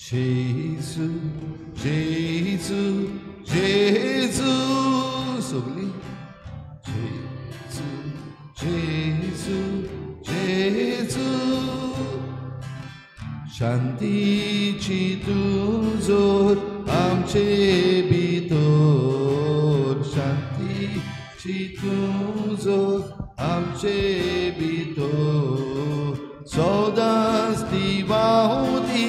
जेजू जेजू जेजू सगळीं जेजू जेजू जेजू शांतीची तूं जोर आमचे भितर शांतीची तूं जोर आमचे भितर सदांच ती व्हांवती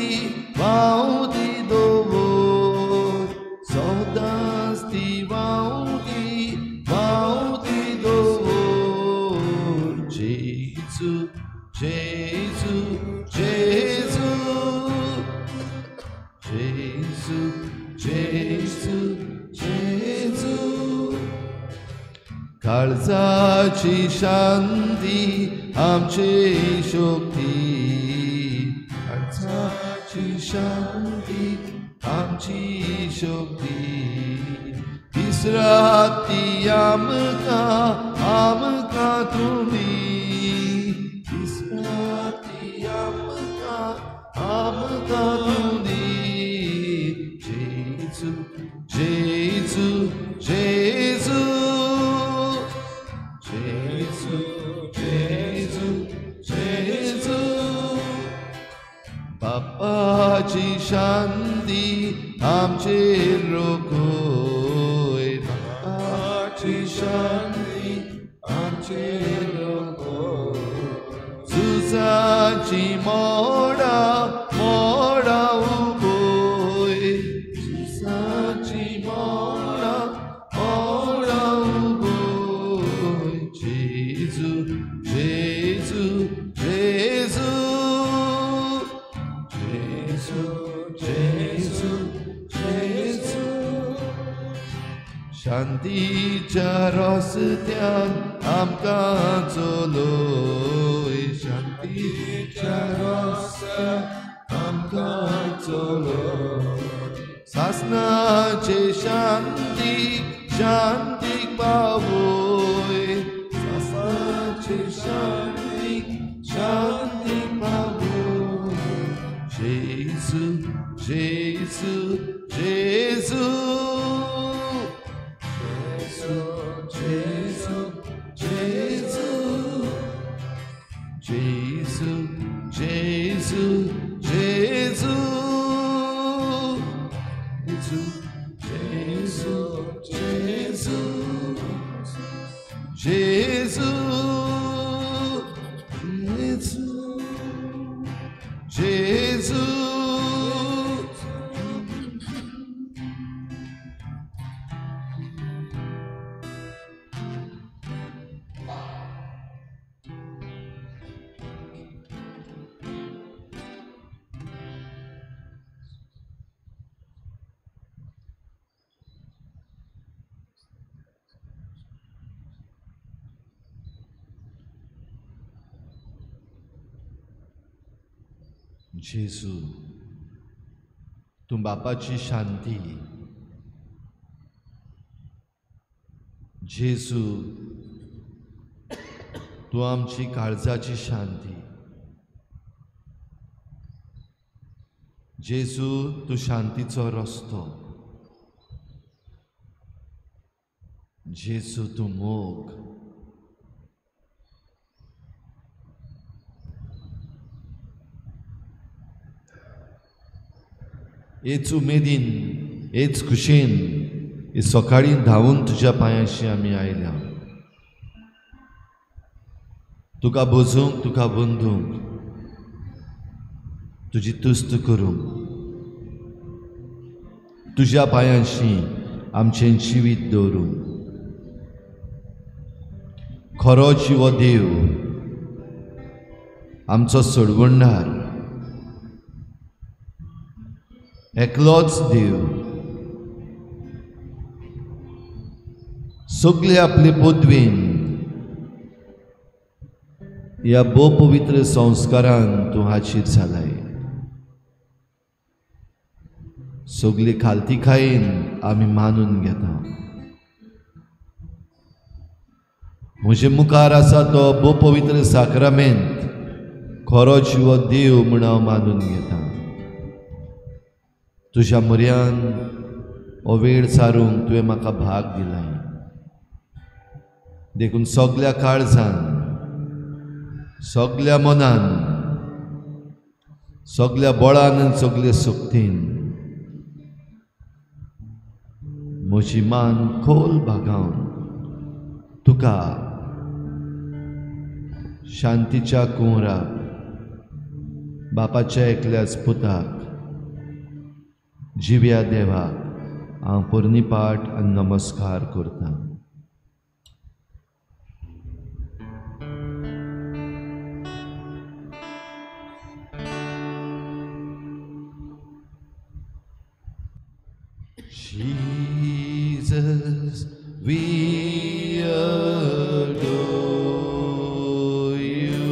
व्हांवती दवर सदांच ती व्हांवती व्हांवती दवर जेजू जेजू जेजू जेजू जेजू जेजू काळजाची शांती आमची शक्ती काळजाची शांती आमची शक्ती दीस राती आमकां आमकां तुमी दीस राती आमकां आमकां तुमी जेजू जेजू जेजू जेजू जेजू जेजू बापाची शांती आमचेर रोखय बापाची शांती आमचेर रोखय झुजाची मोडा मोडा उबय झुजाची मोडा मोडा उबय जेजू जेजू जेजू जेजू जेजू जेजू शांतीच्या रस्त्यान आमकां चलय शांतीच्या रस्त्यान आमकां चलय सासणाचे शांती शांतीक पावय सासणाचे शांतीक शांतीक पावय जेजू जेजू जेजू जेजू जेजू जेजू जेजू जेजू जेजू जेजू जेजू जेजू जेजू जेजू तूं बापाची शांती जेजू तूं आमची काळजाची शांती जेजू तूं शांतीचो रस्तो जेजू तूं मोग हेच उमेदीन हेच खुशेन हे सकाळीं धांवून तुज्या पांयांशी आमी आयल्या तुका बोजूंक तुका बंदूंक तुजी तुस्त करूंक तुज्या पांयांशी आमचें जिवीत दवरूंक खरो जिवो देव आमचो सोडवणदार एकलोच देव सगळे आपले पदवेन ह्या भोव पवित्र संस्कारान तूं हाजीर जालाय सगळे खालतीकायेन आमी मानून घेता म्हजे मुखार आसा तो भोव पवित्र साक्रामेंत खरो जिवो देव म्हूण हांव मानून घेता. तुज्या म्हऱ्यान हो वेळ सारूंक तुवें म्हाका भाग दिलाय. देखून सगल्या काळजान, सगल्या मनान, सगल्या बळान आनी सगले शक्तीन म्हजी मान खोल बागावन तुका शांतीच्या कुंवराक, बापाच्या एकल्याच पुताक, जिव्या देवाक हांव पोरणीपाठ आनी नमस्कार करतां. Jesus, we adore you.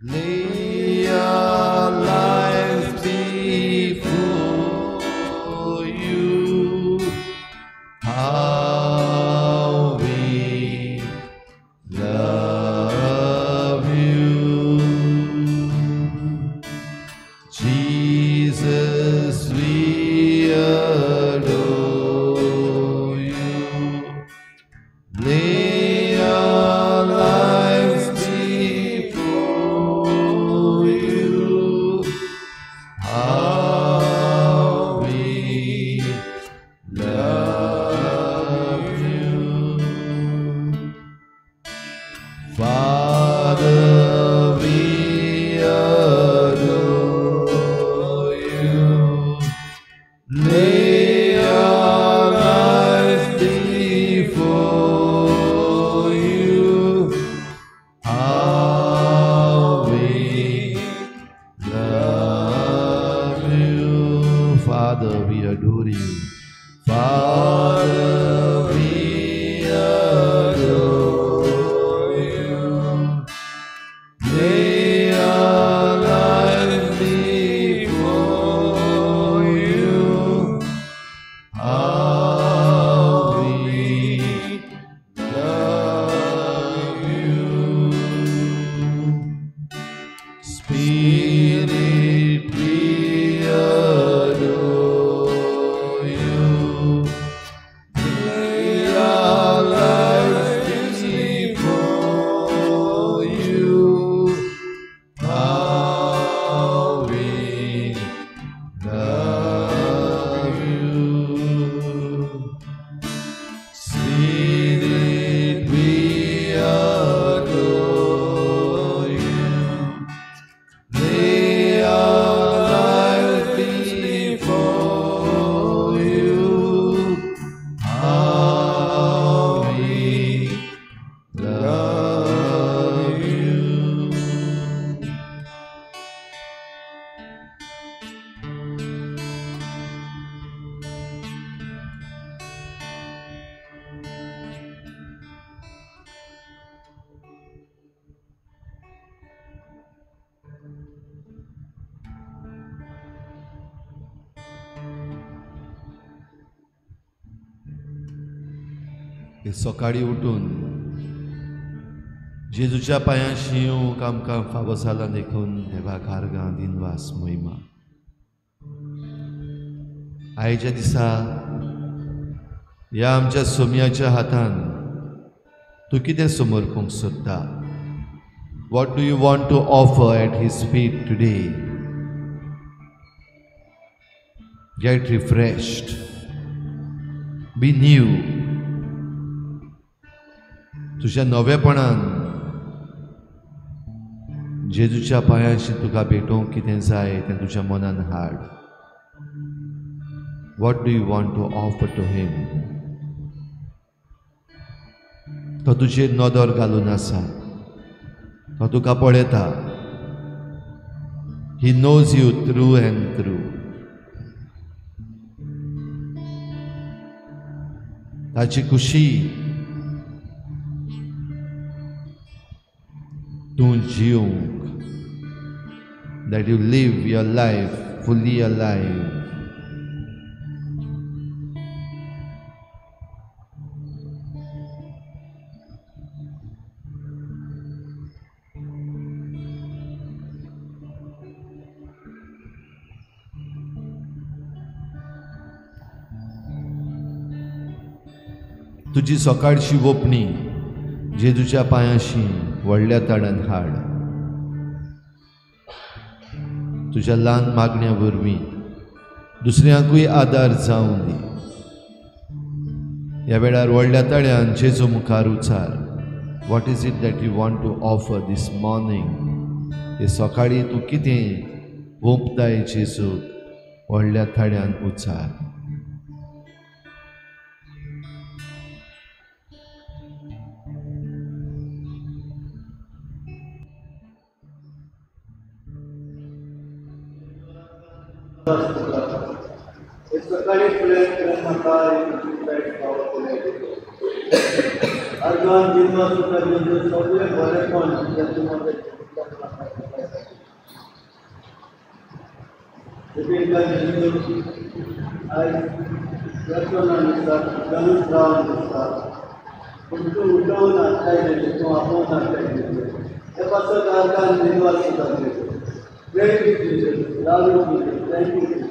Lay our lives before you. How we love you. Jesus, we adore you. Lay our lives before you. How we love you. Father, we adore you. Lay our lives before you. How we love you. Father, we adore you. Father, we adore you. Lay our lives before you. How we love you. Spirit, we adore you. Lay our lives before you. How we love you. Spirit, we adore you. Lay our lives before you. How we love you. सकाळी उठून जेजूच्या पांयांशी येवंक आमकां फावो जाला देखून देवाक आर्गां दिनवास मोहिमा. आयच्या दिसा ह्या आमच्या सोम्याच्या हातान तूं कितें समर्पूंक सोदता? What do you want to offer at his feet today? Get refreshed, be new. तुज्या नवेपणान जेजूच्या पांयांशी तुका भेटोवंक कितें जाय तें तुज्या मनान हाड. What do you want to offer to him? तो तुजेर नदर घालून आसा, तो तुका पळयता. He knows you through and through. ताची खुशी तूं जिवंक, that you live your life fully alive. तुजी सकाळची वोपणी जेजूच्या पांयाशी व्हडल्या ताळ्यान हाड. तुज्या ल्हान मागण्या वरवीं दुसऱ्यांकूय आदार जावं दी. ह्या वेळार व्हडल्या ताळ्यान जेजू मुखार उचार, what is it that you want to offer this morning? हे सकाळी तूं कितें ओंपताय जेजूक, व्हडल्या ताळ्यान उचार. सकाळी फुडें म्हाका अर्गान जिनवा सुद्दां सगळें बरेंपण. आयज येतना दिसता, गणूच रावन दिसता, पूण तूं उठोवन हाडटाय तेजें, तूं आपोवन हाडटाय तेजें. हे पासत अर्गान जिनवा सुद्दां Thank you, Jesus. Love you, Jesus. Thank you, Jesus.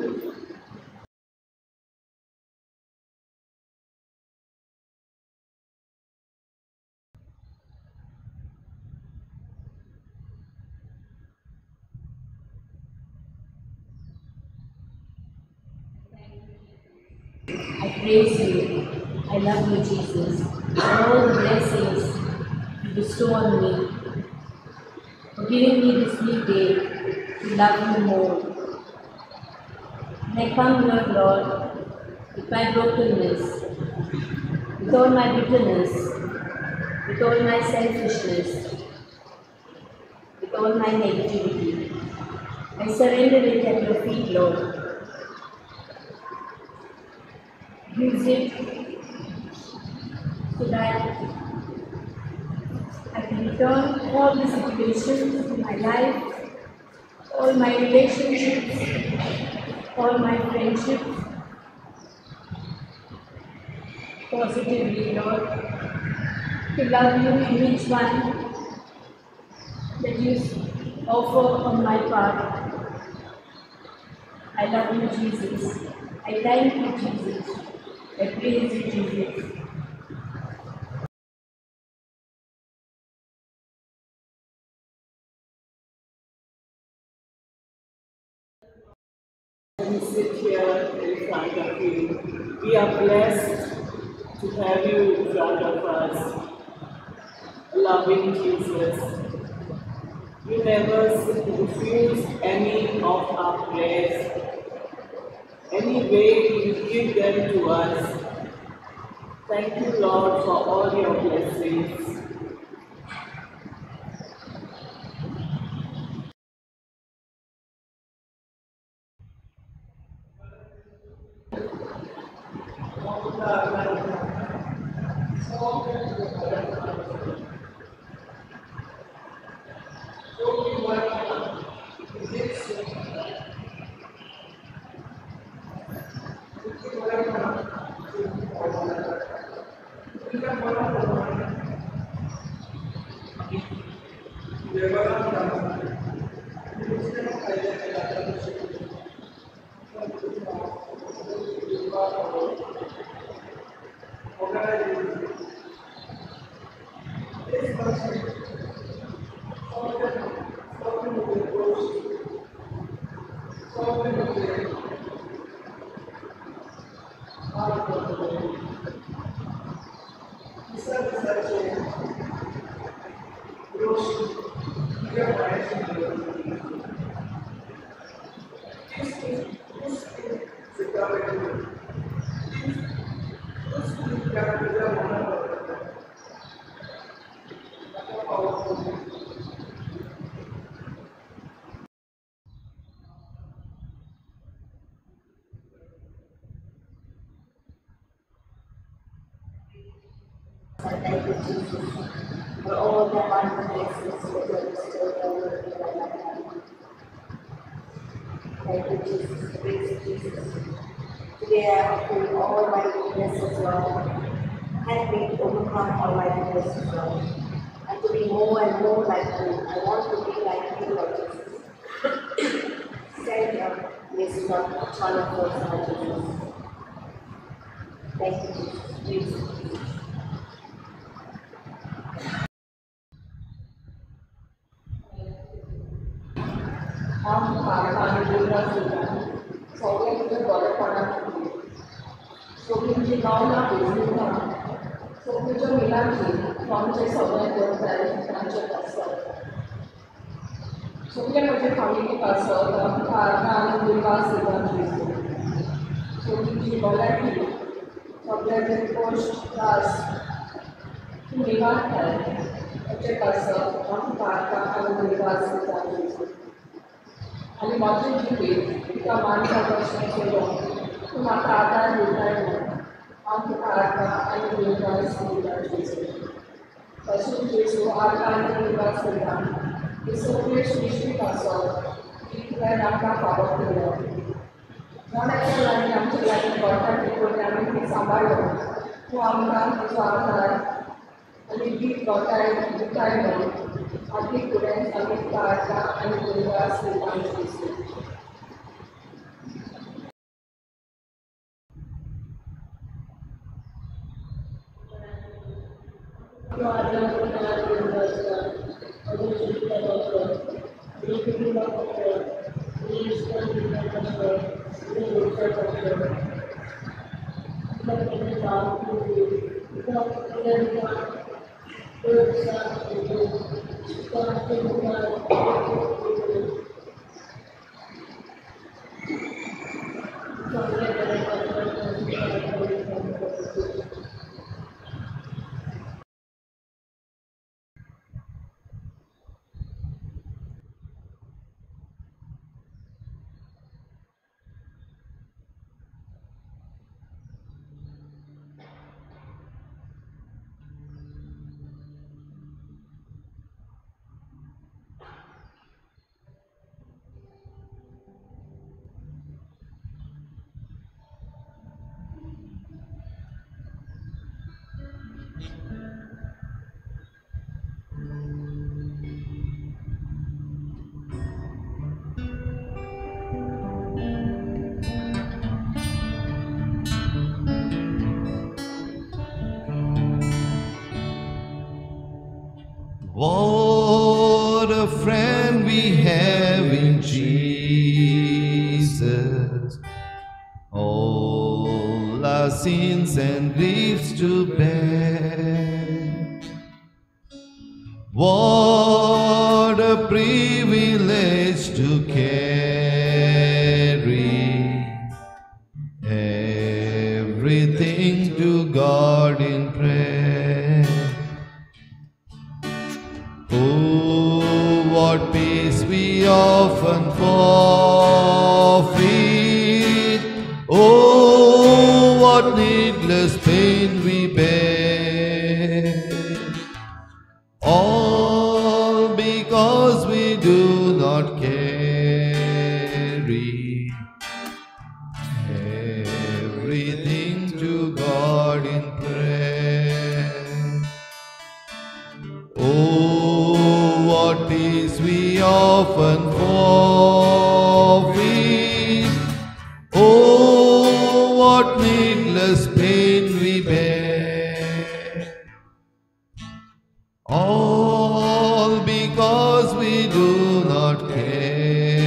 I praise you. I love you, Jesus. For all the blessings you bestow on me, for giving me this new day to love you more. And I come here, Lord, with my brokenness, with all my bitterness, with all my selfishness, with all my negativity. I surrender it at your feet, Lord. Use it so that I can return all the situations in my life, all my relationships, all my friendships, positively, Lord, to love you in each one that you offer on my part. I love you, Jesus. I thank you, Jesus. I praise you, Jesus. We sit here in front of you. We are blessed to have you in front of us. Loving Jesus, you never refuse any of our prayers. Any way you give them to us. Thank you, Lord, for all your blessings. I thank you, Jesus, for all the wonderful blessings you have bestowed over me in my lifetime. Thank you, Jesus. Praise Jesus. Today I offer you all my weaknesses, Lord. Help me to overcome all my weaknesses, Lord, and to be more and more like you. I want to be like you, Lord Jesus. Send your blessings on each one of us, Lord Jesus. Thank you, Jesus. Praise Jesus. हांव तुका आर्गां आनी दिवजां दिता, सगळें तुज्या बरेपणा खातीर. सगळीं तुजीं नवलां वेंचणुकां, सगळीं तुज्यो मिलांची, तूं आमचें सगळें करताय तांचे पासत. सगळे म्हजे फामिली पासत हांव तुका आर्गां आनी दिवजां दिता जेजू. सगळीं तुजी भलायकी, सगळे जे कश्ट त्रास तूं निवारताय ताचे पासत हांव तुका आर्गां आनी दिवजां दिता जेजू. आनी म्हजें जिवीत तुका मानता कशें चलोवंक तूं म्हाका आदार दिताय म्हूण हांव तुका आर्गां आनी दिवजां दिता जेजू. तशेंच जेजू आर्गां आनी दिवजां दिता ही सगळे सृश्टी पासत ती तुवें आमकां फावो केल्या. जण एकल्या लागीं आमचे लागीं घडटा ती पळय आमी ती सांबाळ्ळो, तूं आमकां तुजो आदार आनी गीत घोटाय दिताय म्हूण आदी फुडें आमी तुका आर्गां आनी दिवजां दिता जेजू. What a friend we have in Jesus. All our sins and griefs to bear. What a privilege to carry everything to God in prayer. Oh, what peace we often forfeit. Oh, what needless pain we bear. All because we do not carry everything to God in prayer. Oh, what peace we often forfeit. Oh, what needless pain we bear. All because we do not carry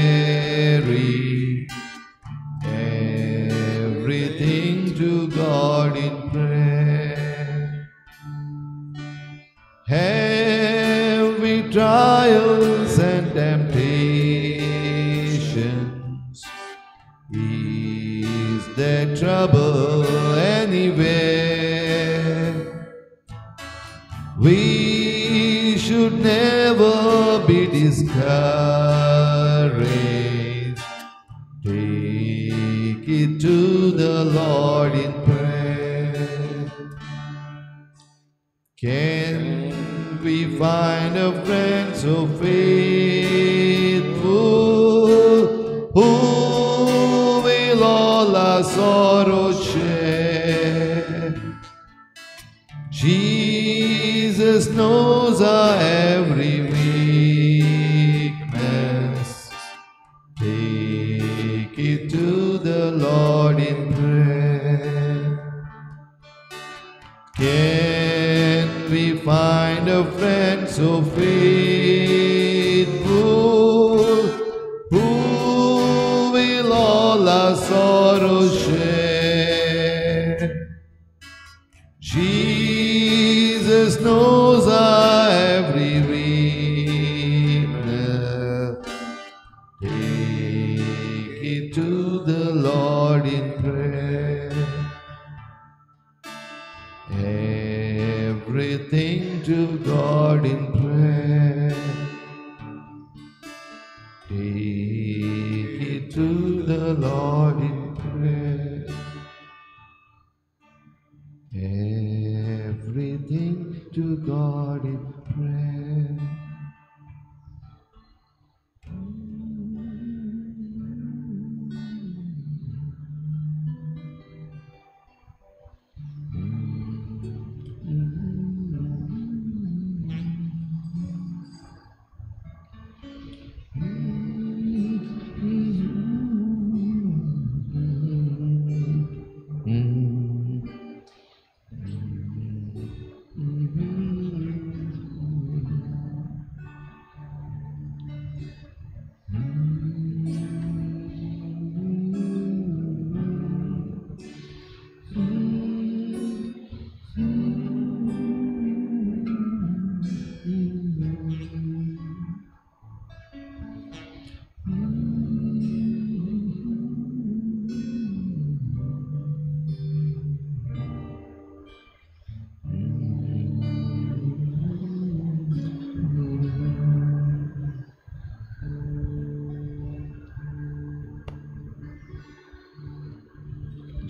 everything to God in prayer. Heavy trials and temptations, is there trouble anywhere? We should never be discouraged. Take it to the Lord in prayer. Can we find a friend so faithful who will all our sorrows share? Jesus knows our every weakness. Take it to the Lord in prayer. Can we find a friend so faithful who Jesus knows our every weakness. Take it to the Lord in prayer. Everything to God in prayer. Take it to the Lord in prayer. Everything to God in prayer.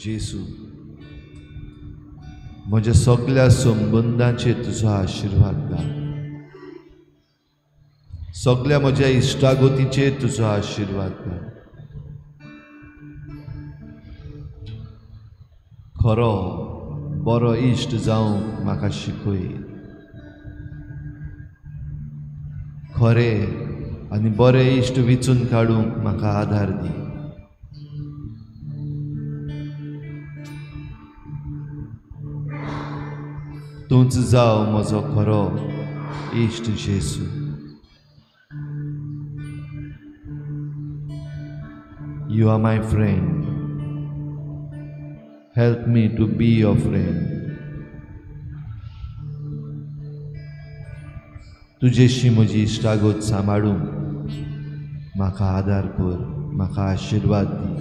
जेसू, म्हज्या सगल्या संबंदांचेर तुजो आशिर्वाद घाल. सगल्या म्हज्या इश्टागतीचेर तुजो आशिर्वाद घाल. खरो बरो इश्ट जावंक म्हाका शिकय. खरे आनी बरे इश्ट विचून काडूंक म्हाका आदार दी. तूंच जाव म्हजो खरो इश्ट जेसू. You are my friend. Help me to be your friend. तुजेशी म्हजी इश्टागत सांबाळूंक म्हाका आदार कर, म्हाका आशिर्वाद दी.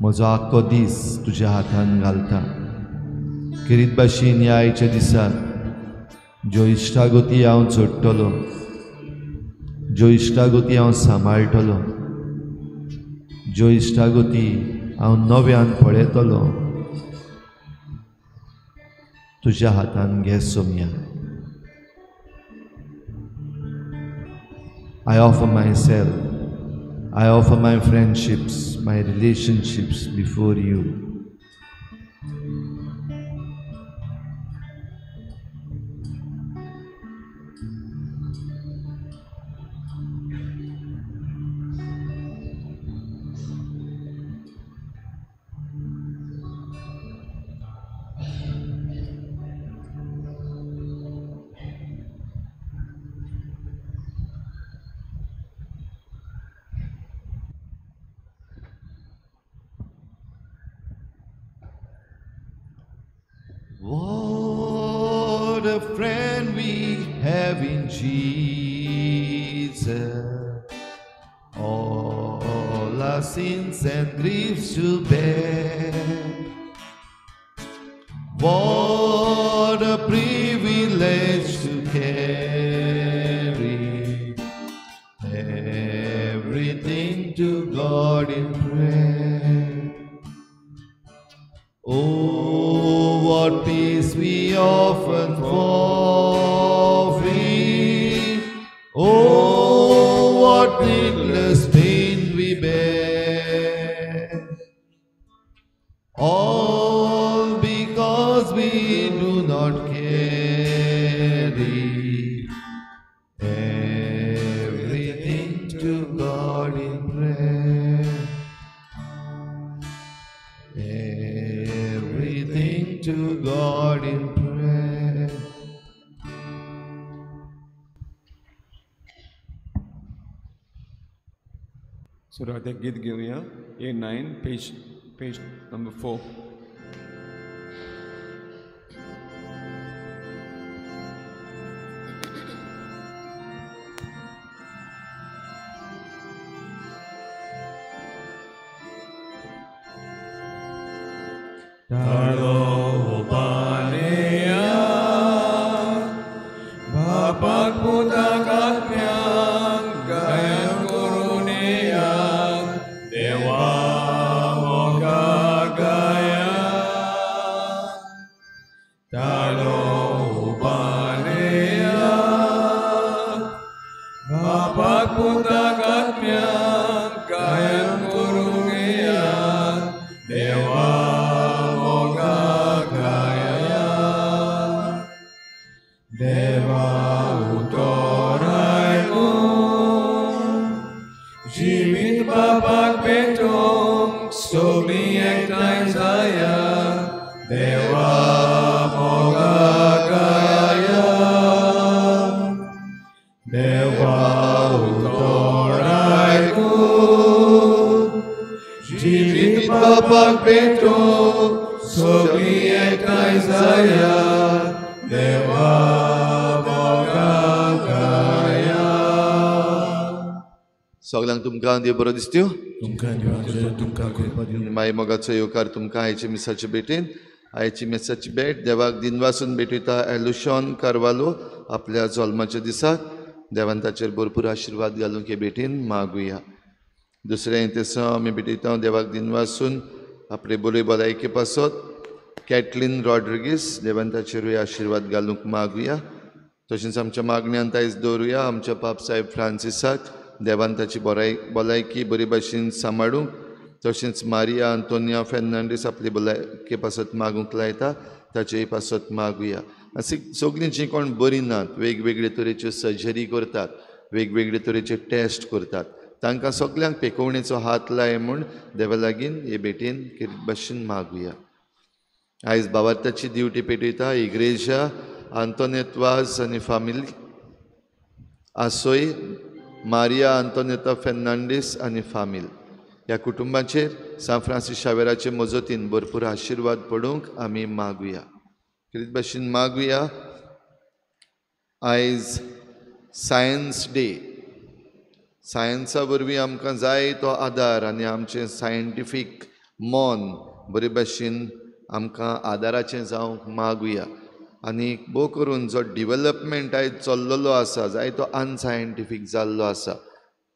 म्हजो आख्खो दीस तुज्या हातान घालता. खेरीत भाशेन ह्या आयच्या दिसा ज्यो इश्टागती हांव जोडटलो, ज्यो इश्टागती हांव सांबाळटलो, ज्यो इश्टागती हांव नव्यान पळयतलो, तुज्या हातान घे Somaiya. I offer myself, I offer my friendships, my relationships before you. What a friend we have in Jesus. All our sins and griefs to bear. What a privilege to carry everything to God in prayer. Oh, what peace we often forfeit. Oh, what needless pain we bear. All because we do not carry everything to God in prayer. Everything to God in prayer. सुरवातेक गीत घेवया A9 page number 4. सगळ्यांक तुमकां देव बरो दिसत्यो. माई मोगाचो येवकार तुमकां आयचे मिसाचे भेटेन. आयची मिसाची भेट देवाक दिनवासून भेटयता एलुशॉन कार्वालो आपल्या जल्माच्या दिसाक. देवान ताचेर भरपूर आशिर्वाद घालूंक हे भेटेन मागुया. दुसरें तेसो आमी भेटयता देवाक दिनवासून आपले बरे भलायके पासत कॅटलीन रॉड्रिगीस. देवान ताचेरूय आशिर्वाद घालूंक मागुया. तशेंच आमच्या मागण्यान आयज दवरुया आमच्या पाप साहेब फ्रांसिसाक. देवान ताची भलायकी बरी भाशेन सांबाळूंक. तशेंच मारिया आंतोनिया फेर्नांडीस आपली भलायके पासत मागूंक लायता ताचेय पासत मागुया. अशी सगळीं जीं कोण बरीं नात वेगवेगळे तरेच्यो सर्जरी करतात, वेगवेगळे तरेचे टेस्ट करतात, तांकां सगल्यांक पेकोवणेचो हात लाय म्हूण देवा लागीं हे भेटेन कितें भाशेन मागुया. आयज बाबार्थाची दिवटी पेटयता इग्रेजा आंतोनेत वाज आनी फामिली आसोय मारिया आंतोनेता फेर्नांडीस आनी फामील. ह्या कुटुंबाचेर सांत फ्रांसीस शावेराचे मजतीन भरपूर आशिर्वाद पडूंक आमी मागुया. कितें भाशेन मागुया. आयज सायन्स डे. सायन्सा वरवीं आमकां जाय तो आदार आनी आमचें सायंटिफीक मन बरे भाशेन आमकां आदाराचें जावंक मागुया. आनी भोव करून जो डिवलपमेंट आयज चल्लेलो आसा जायतो अनसायंटिफीक जाल्लो आसा,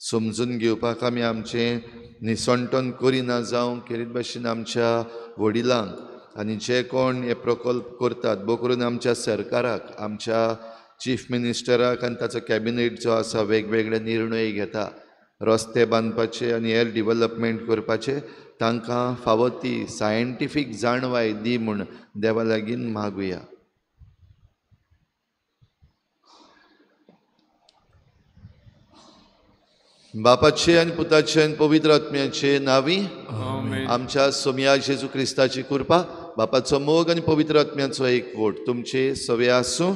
समजून घेवपाक आमी आमचें निसणटन करिना जावं खेरीत भाशेन आमच्या वडिलांक आनी जे कोण हे प्रकल्प करतात भोव करून आमच्या सरकाराक, आमच्या चीफ मिनिस्टराक आनी ताचो कॅबिनेट जो आसा वेगवेगळे निर्णय घेता रस्ते बांदपाचे आनी हेर डिवलपमेंट करपाचे, तांकां फावो ती सायंटिफीक जाणवाय दी म्हूण देवा लागीं मागुया. बापाचे आनी पुताचे आनी पवित्र आत्म्याचे नांवी आमच्या सोमया जेजू क्रिस्ताची कृपा, बापाचो मोग आनी पवित्र आत्म्याचो एकवट तुमचे सवे आसूं.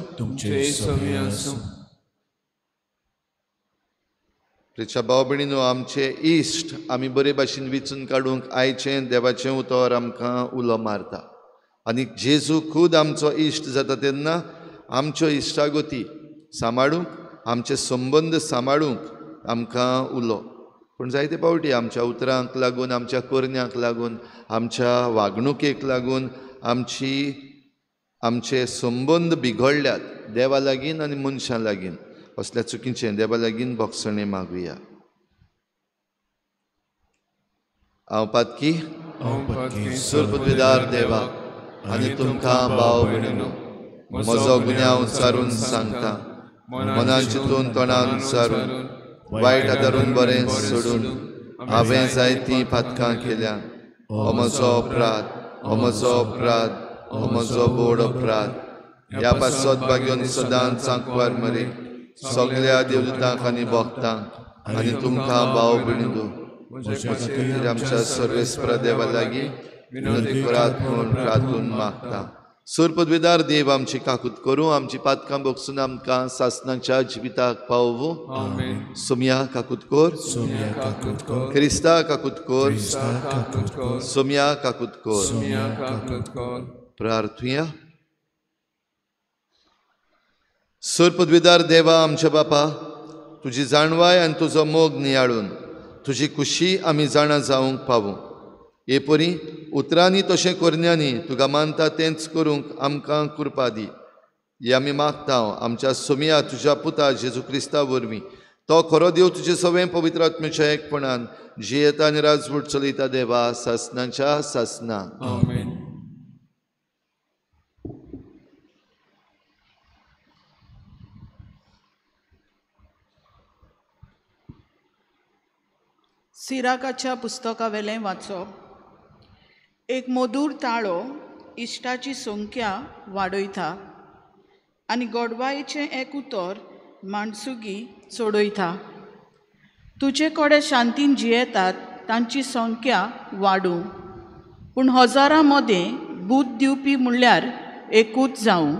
प्रेच्या भाव भयणीनो, आमचे इश्ट आमी बरे भाशेन विचून काडूंक आयचें देवाचें उतर आमकां उलो मारता आनी जेजू खूद आमचो इश्ट जाता तेन्ना आमच्यो इश्टागती सांबाळूंक, आमचे संबंद सांबाळूंक आमकां उलो. पूण जायते फावटी आमच्या उतरांक लागून, आमच्या करण्यांक लागून, आमच्या वागणुकेक लागून आमचे संबंद बिगडल्यात देवा लागीं आनी मनशां लागीं. असल्या चुकीचें देवा लागीं भोगसणें मागुया. हांव पातकी सुरपुतविदार देवा आनी तुमकां भाव भयणीनो म्हजो गुन्यांव सारून सांगता, मनान चिंतून तोंडान सारून वायट आदारून बरें सोडून हांवें जायतीं पातकां केल्या. हो म्हजो अपराध, हो म्हजो अपराध, हो म्हजो बोड अपराध. ह्या पासत भाग्योन सदांच सांकवार मरे सगळ्या देवदूतांक आनी भक्तांक आनी तुमकां भाव भयणीनो आमच्या सर्वेस्पर देवा लागीं विनंती करात म्हूण प्रार्थून मागता. सुरपदवेदार देव आमची काकूत करूं, आमची पातकां बोगसून आमकां सासनाच्या जिविताक पावोवं. आमेन. सोमया काकूत कोर, सोमया काकूत कोर, क्रिस्ता काकूत कोर, क्रिस्ता काकूत कोर, सोमया काकूत कोर. सोमया काकूत कोर. प्रार्थुया. सुरपदवेदार देवा आमच्या बापा, तुजी जाणवाय आनी तुजो मोग नियाळून तुजी खुशी आमी जाणा जावंक पावूं. हे परी उतरांनी तशें करण्यांनी तुका मानता तेंच करूंक आमकां कृपा दी. हे आमी मागता आमच्या सोमया तुज्या पुता जेजू क्रिस्ता वरवीं. तो खरो देव तुजे सवें पवित्र आत्म्याच्या एकपणान जियेता आनी राजवट चलयता देवा सासनाच्या सासना. आमेन. सिराकाच्या पुस्तकावेलें वाचप. एक मधूर ताळो इश्टाची संख्या वाडयता आनी गोडवायेचें एक उतर माणसुगी चडयता. तुजे कडेन शांतीन जियेतात तांची संख्या वाडूं, पूण हजारां मदें बूद दिवपी म्हणल्यार एकूच जावं.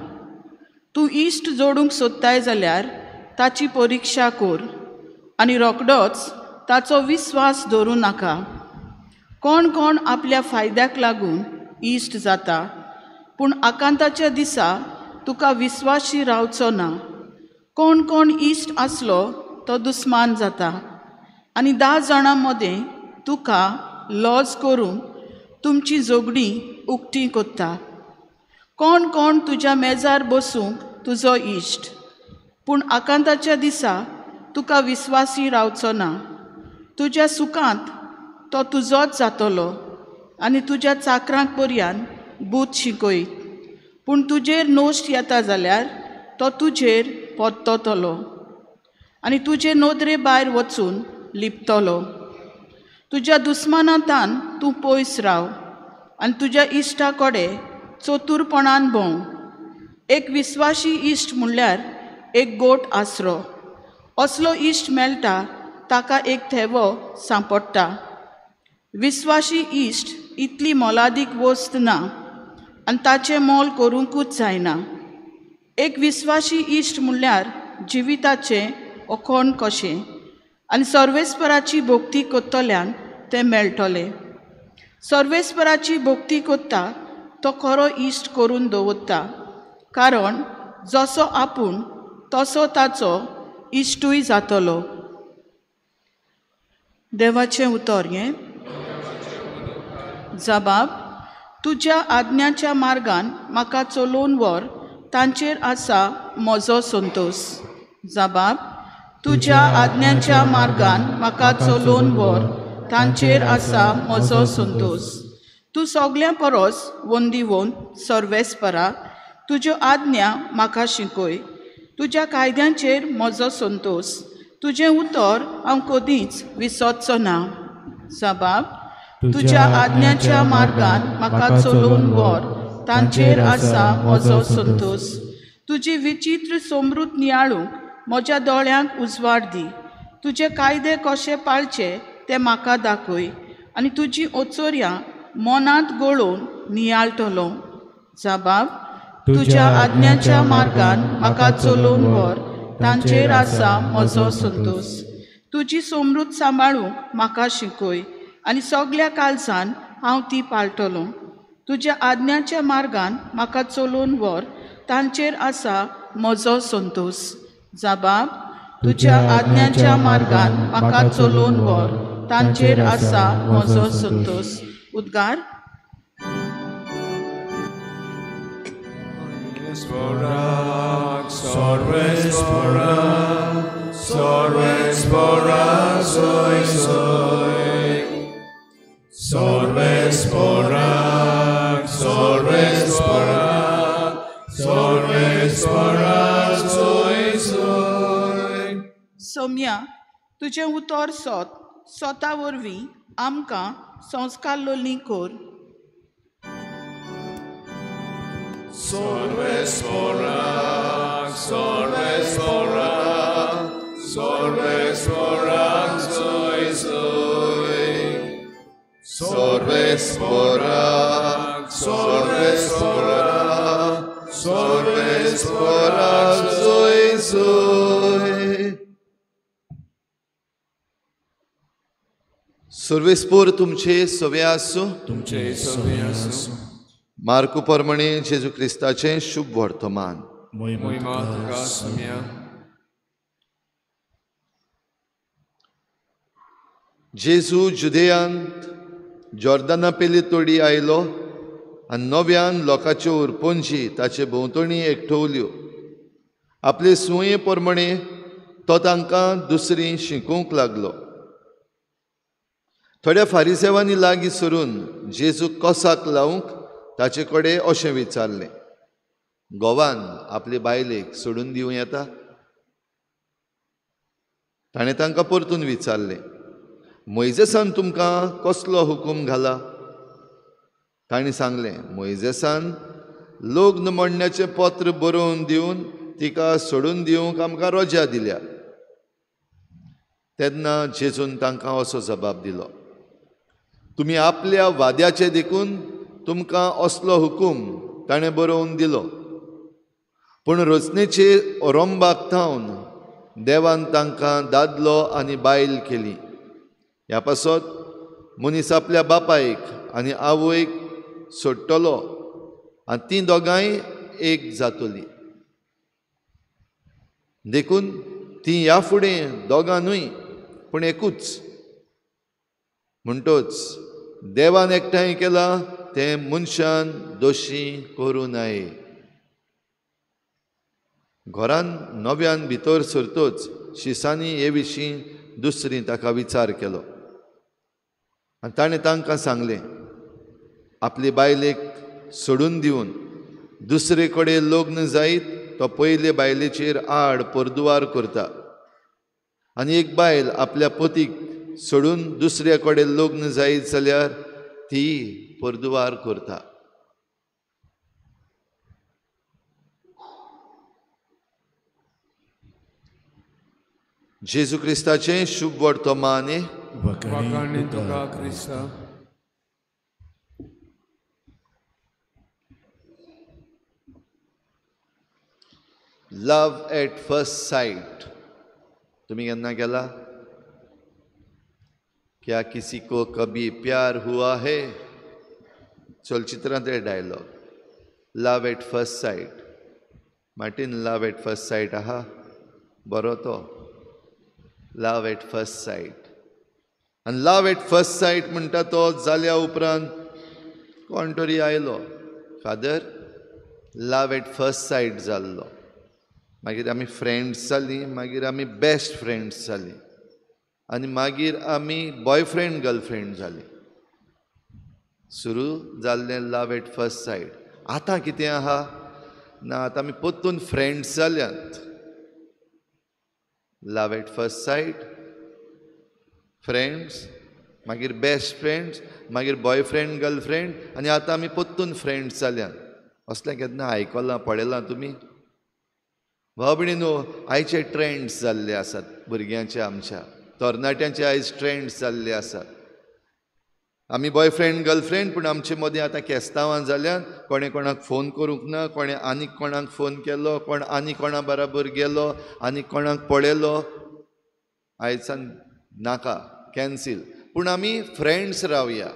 तूं इश्ट जोडूंक सोदताय जाल्यार ताची परिक्षा कर आनी रोखडोच ताचो विस्वास धरूं नाका. कोण कोण आपल्या फायद्याक लागून इश्ट जाता, पूण आकांताच्या दिसा तुका विस्वाशी रावचो ना. कोण कोण इश्ट आसलो तो दुस्मान जाता आनी 10 जाणां मदें तुका लॉज करून तुमची झगडीं उक्ती करता. कोण कोण तुज्या मेजार बसूंक तुजो इश्ट, पूण आकांताच्या दिसा तुका विस्वासी रावचो ना. तुज्या सुखांत तो तुजोच जातलो आनी तुज्या चाकरांक पर्यान बूद शिकयत, पूण तुजेर नोश्ट येता जाल्यार तो तुजेर परततलो आनी तुजे नदरे भायर वचून लिपतलो. तुज्या दुस्मानांतान तूं पयस राव आनी तुज्या इश्टा कडेन चतुरपणान भोंव. एक विस्वाशी इश्ट म्हणल्यार एक गोट आसरो. असलो इश्ट मेळटा ताका एक थेवो सांपडटा. विस्वाशी इश्ट इतली मोलादीक वस्त ना आनी ताचें मोल करूंकूच जायना. एक विस्वाशी इश्ट म्हणल्यार जिविताचें ओखण कशें आनी सर्वेस्पराची भक्ती करतल्यांक तें मेळटलें. सर्वेस्पराची भक्ती करता तो खरो इश्ट करून दवरता, कारण जसो आपूण तसो ताचो इश्टूय जातलो. देवाचें उतर हें. जबाब. तुज्या आज्ञाच्या मार्गान म्हाका चलोवन व्हर, तांचेर आसा म्हजो संतोश. जबाब. तुज्या आज्ञाच्या मार्गान म्हाका चलोवन व्हर, तांचेर आसा म्हजो संतोश. तूं सगल्यां परस वंदिवोन सर्वेस्परा, तुज्यो आज्ञा म्हाका शिकय. तुज्या कायद्यांचेर म्हजो संतोश, तुजें उतर हांव कदींच विसरचो ना. जबाब. तुज्या आज्ञाच्या मार्गान म्हाका चलोवन व्हर, तांचेर आसा म्हजो संतोश. तुजी विचित्र समृद्ध नियाळूंक म्हज्या दोळ्यांक उजवाड दी. तुजे कायदे कशे पाळचे ते म्हाका दाखय आनी तुजी ओचोर्यां मनांत गळोवन नियाळटलो. जबाब. तुज्या आज्ञाच्या मार्गान म्हाका चलोवन व्हर, तांचेर आसा म्हजो संतोश. तुजी समृद्ध सांबाळूंक म्हाका शिकय आनी सगल्या काळजान हांव ती पाळटलो. तुज्या आज्ञाच्या मार्गान म्हाका चलोवन व्हर, तांचेर आसा म्हजो संतोश. जबाब. तुज्या आज्ञाच्या मार्गान म्हाका चलोवन व्हर, तांचेर आसा म्हजो संतोश. उद्गार. सोम्या, तुजें उतर सोत सोता वरवीं आमकां संस्कार लोली कर. Sorvespora, sorvespora, सर्वेस्पराक जोय जोय. सर्वेस्पोर तुमचे सवे आसूं. तुमचे सवे आसूं. मार्कू प्रमाणे जेजू क्रिस्ताचें शुभ वर्तमान. महिमा तुका स्वाम्या. जेजू जुदेयांत जॉर्दना पेली तोडी आयलो आनी नव्यान लोकांच्यो उरपंजी ताचे भोंवतणी एकठवल्यो. आपले सुये प्रमाणे तो तांकां दुसरी शिकोवंक लागलो. थोड्या फारिसेवांनी लागीं सरून जेजू कसाक लावंक ताचे कडेन अशें विचारलें, घोवान आपले बायलेक सोडून दिवं येता? ताणें तांकां परतून विचारलें, मोयजेसान तुमकां कसलो हुकूम घाला? तांणी सांगलें, मोयजेसान लग्न मोडण्याचें पत्र बरोवन दिवन तिका सोडून दिवंक आमकां रजा दिल्या. तेन्ना जेजून तांकां असो जबाब दिलो, तुमी आपल्या वाद्याचे देखून तुमकां असलो हुकूम ताणें बरोवन दिलो, पूण रचनेचे ओरंबाक थावन देवान तांकां दादलो आनी बायल केली. ह्या पासत मनीस आपल्या बापायक आनी आवयक सोडटलो आनी तीं दोगांय एक जातली. देखून तीं ह्या फुडें दोगां न्हय पूण एकूच. म्हणटच देवान एकठांय केलां तें मनशान दोशी करूं नये. घरान नव्यान भितर सरतोच शिसांनी हे विशीं दुसरी ताका विचार केलो आनी ताणें तांकां सांगलें, आपले बायलेक सोडून दिवन दुसरे कडेन लग्न जायत तो पयले बायलेचेर आड परदुवार करता आनी एक बायल आपल्या पतीक सोडून दुसऱ्या कडेन लग्न जायत जाल्यार ती परदुवार करता. जेजू क्रिस्ताचें शुभ वर्तमान. वाखाणणी तुका क्रिस्ता. लव एट फर्स्ट साइट तुम्ही केन्ना केला? क्या किसी को कभी प्यार हुआ है? चलचित्रांत dialogue love at first sight. Martin love at first sight आहा बरो तो लव एट फर्स्ट सायट. आनी लव एट फर्स्ट सायट म्हणटा तो जाल्या उपरांत कोण तरी आयलो father, love at first sight जाल्लो. मागीर आमी फ्रेंड्स जालीं, मागीर आमी बेस्ट फ्रेंड्स जालीं आनी मागीर आमी बॉयफ्रेंड गर्लफ्रेंड जालीं. सुरू जाल्लें लव एट फर्स्ट सायट. आतां कितें आहा ना, आतां आमी परतून फ्रेंड्स जाल्यात. Love at first sight, friends, मागीर बेस्ट फ्रेंड्स, मागीर बॉयफ्रेंड गर्लफ्रेंड आनी आतां आमी परतून फ्रेंड्स जाल्यात. असलें केन्ना आयकलां पळयलां तुमी? भाव भयणीनो, आयचे ट्रेंड्स जाल्ले आसात भुरग्यांचे, आमच्या तरणाट्यांचे आयज ट्रेंड्स जाल्ले आसात. आमी बॉयफ्रेंड गर्लफ्रेंड पूण आमचे मदीं आतां केस्तांवां जाल्यान कोणें कोणाक फोन करूंक ना, कोणें आनी कोणाक फोन केलो, कोण आनी कोणा बराबर गेलो, आनी कोणाक पळयलो, आयच्यान नाका, कॅन्सील. पूण आमी फ्रेंड्स रावया.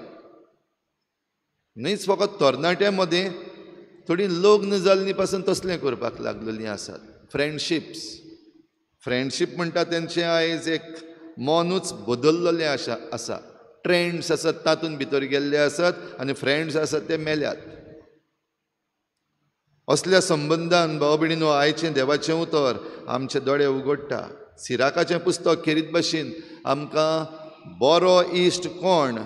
न्हयच फकत तरणाट्यां मदीं, थोडीं लग्न जाल्लीं पासून तसलें करपाक लागलेलीं आसात. फ्रेंडशिप्स, फ्रेंडशीप म्हणटा तेंचें आयज एक मनूच बदल्लेलें आसा. ट्रेंड्स आसात तातूंत भितर गेल्ले आसात आनी फ्रेंड्स आसात ते मेल्यात. असल्या संबंदान भाव भयणीनो, आयचें देवाचें उतर आमचे दोळे उगडटा. सिराकाचें पुस्तक खेरीत भाशेन आमकां बरो इश्ट कोण,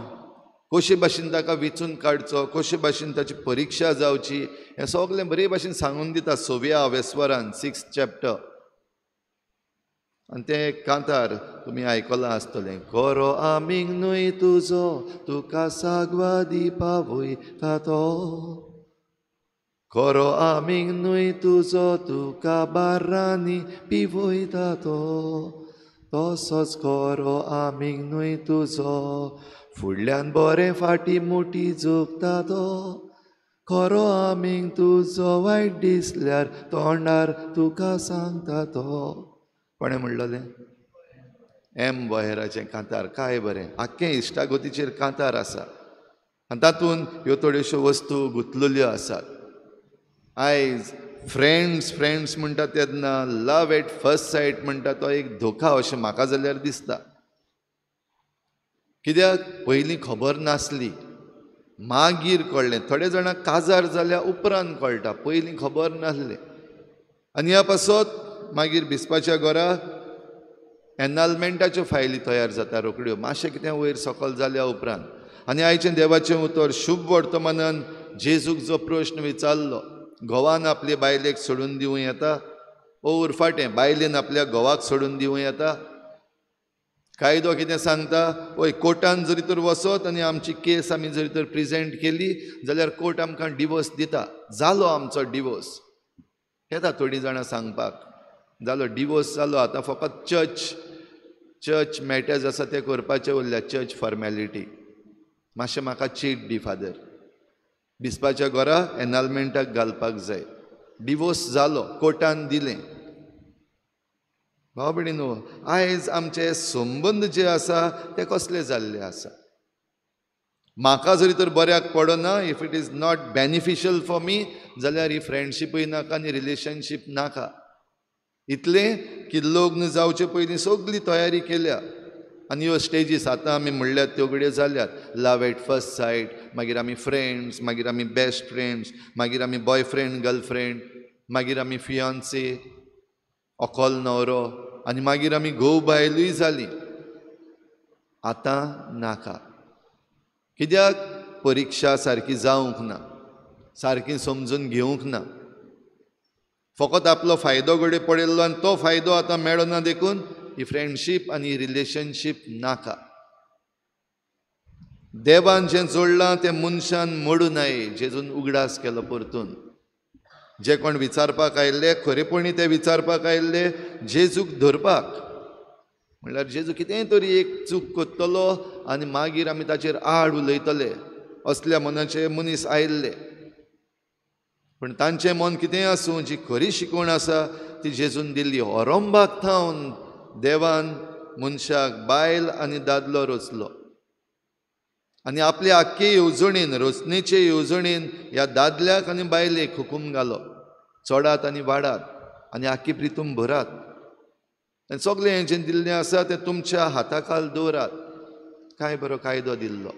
कशे भाशेन ताका वेंचून काडचो, कशे भाशेन ताची परिक्षा जावची, हें सगळें बरे भाशेन सांगून दिता सव्या वेस्वरान 6th chapter. आनी तें कांतार तुमी आयकलां आसतलें, खरो आमीग न्हय तुजो तुका सागवादी पावयता तो, खरो आमीग न्हय तुजो तुका बार्रांनी पिवयता तो, तसोच खरो आमीग न्हय तुजो फुडल्यान बरें फाटी मोटी जोगता तो, खरो आमीग तुजो वायट दिसल्यार तोंडार तुका सांगता तो. कोणें म्हणलेलें? एम बहेराचें कांतार. काय बरें, आख्खें इश्टागतीचेर कांतार आसा आनी तातूंत ह्यो थोड्योश्यो वस्तू गुंतलेल्यो आसात. आयज फ्रेंड्स फ्रेंड्स म्हणटा तेन्ना लव एट फर्स्ट सायट म्हणटा तो एक धोका अशें म्हाका जाल्यार दिसता. कित्याक पयलीं खबर नासली, मागीर कळ्ळें. थोडे जाणां काजार जाल्या उपरांत कळटा, पयलीं खबर नासलें. आनी ह्या पासत मागीर बिस्पाच्या घरा एनालमेंटाच्यो फायली तयार जाता रोखड्यो, मातशें कितें वयर सकल जाल्या उपरांत. आनी आयचें देवाचें उतर शुभ वर्तमानान जेजूक जो प्रश्न विचारलो, घोवान आपले बायलेक सोडून दिवं येता ओ उरफाटें बायलेन आपल्या घोवाक सोडून दिवं येता? कायदो कितें सांगता? वय कोर्टान जरी तर वचत आनी आमची केस आमी जरी तर प्रेजेंट केली जाल्यार कोर्ट आमकां डिवोर्स दिता. जालो आमचो डिवोर्स, येता थोडीं जाणां सांगपाक, जालो डिवोर्स जालो, आतां फकत चर्च चर्च मॅटर्स आसा ते करपाचे उरल्या, चर्च फॉर्मेलिटी. मातशें म्हाका चीट दी फादर, बिस्पाच्या घरा एनालमेंटाक घालपाक जाय. डिवोर्स जालो, कोर्टान दिलें. भाव भयणीनो, आयज आमचे संबंद जे आसा ते कसले जाल्ले आसा? म्हाका जरी तर बऱ्याक पडना, if it is not beneficial for me, जाल्यार ही फ्रेंडशिपूय नाका आनी रिलेशनशीप नाका. इतलें की लग्न जावचे पयलीं सगळी तयारी केल्या आनी ह्यो स्टेजीस आतां आमी म्हणल्यात त्यो घडये जाल्यात. लव एट फर्स्ट सायट, मागीर आमी फ्रेंड्स, मागीर आमी बेस्ट फ्रेंड्स, मागीर आमी बॉयफ्रेंड गर्लफ्रेंड, मागीर आमी फियांसे अकल न्हवरो, आनी मागीर आमी घोव बायलूय जाली. आतां नाका. कित्याक? परिक्षा सारकी जावंक ना, सारकी समजून घेवंक ना, फकत आपलो फायदो घडये पडिल्लो आनी तो फायदो आतां मेळना, देखून ही फ्रेंडशीप आनी रिलेशनशीप नाका. देवान जें जोडलां तें मनशान मोडूं नये, जेजून उगडास केलो परतून. जे कोण विचारपाक आयिल्ले खरेपणी ते विचारपाक आयिल्ले जेजूक धरपाक, म्हणल्यार जेजू कितेंय तरी एक चूक करतलो आनी मागीर आमी ताचेर आड उलयतले असल्या मनाचे मनीस आयिल्ले. पूण तांचें मन कितेंय आसूं, जी खरी शिकवण आसा ती जेजून दिल्ली. ओरंबाक थावन देवान मनशाक बायल आनी दादलो रचलो आनी आपले आख्खे येवजणेन, रचणेचे येवजणेन ह्या दादल्याक आनी बायलेक हुकूम घालो, चडात आनी वाडात आनी आख्खी प्रितूम भरात आनी सगळें हें जें दिल्लें आसा तें तुमच्या हाताखाल दवरात. काय बरो कायदो दिल्लो.